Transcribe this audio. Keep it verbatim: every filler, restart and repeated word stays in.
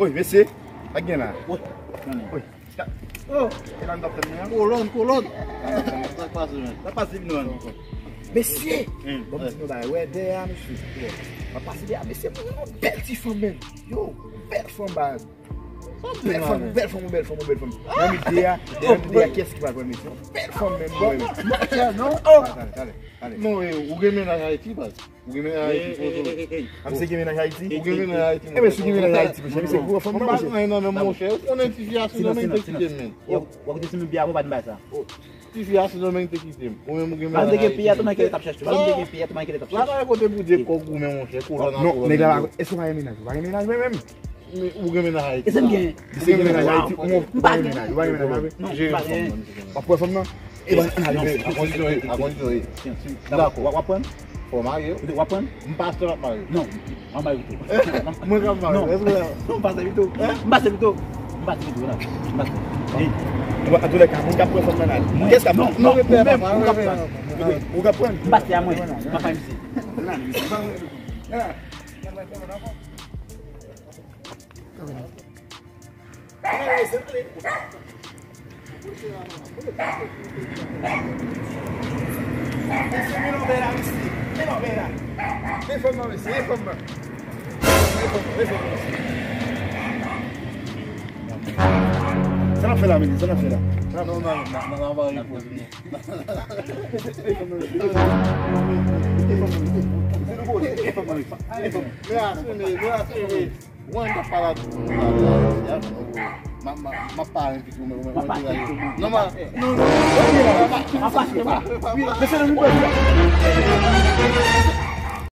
Wi, mesye, sa k gen la? Wi. Wi. Oh, e la n t ap tann mwen an? Kolòn, kolòn. Sa k pase, men? Sa k pase, vin wè nou. Mesye! Hmm. Bon, m di nou bagay, wè dèyè a, mesye. M ap pase dèyè a, mesye, m wè yon bèl ti fanm, men. Yo, bèl fanm, ba. Bèl fanm, bèl fanm, bèl fanm, bèl fanm. Nan mitan a, nan mitan a, kiyès ki pral pran mesye? Bèl fanm, men, mwen. Mwen, non? Oh! Tale, tale, tale. Non, eh, ou gen mennaj Ayiti, baz. Ou gen mennaj Ayiti, poto. A, misye gen mennaj Ayiti? Ou gen mennaj Ayiti, monchè. Enben, si w gen mennaj Ayiti, monchè, misye gwo fanm nan, monchè. Mwen pa gen anyen nan men m, monchè. Ou konnen tifi a se nan men te kite m, men. Yo, w ap kite sou men byen, pa di m bagay sa. Tifi a se nan men te kite m. Ou menm ou gen mennaj Ayiti. Pandan gen peyi a, tou nan kè l t ap chache. Pandan gen peyi a, tou nan kè l t ap chache. La pa kote pou di kò goumen, monchè, kolòn a kolòn. Non, nèg la, èske w pa gen mennaj? Ou pa gen mennaj menm, menm? Men ou gen mennaj Ayiti. Èske m gen? Misye gen mennaj Ayiti, ou pa gen mennaj, ou pa gen mennaj, pa vre? Non, m pa gen. W ap pran fanm nan? E ban, ann ale. A kondisyon, a kondisyon, wi. Dakò. W ap pran? Fò w marye. W ap pran? M pastè, m ap marye. Non, m ap marye tou. Mwen k ap marye. Non. Èske w la? Non, m pastè pito. M pastè pito. M pastè pito, la. M pastè. An tou lè ka, moun k ap pran fanm nan la. Kiyès k ap pran? Non, non, ou menm, ou k ap pran. Ou k ap pran? M pastè a mwen. M ap marye misye. Sa n ap fè la, Mili? Sa n ap fè la? Sa n ap fè? Non, non, non, non, non, non, non, non. Mwen, m ap pale ak ou. M ap pale ak ou. M ap pale ak ou. Non, ma, non, non. M ap pale ak ou.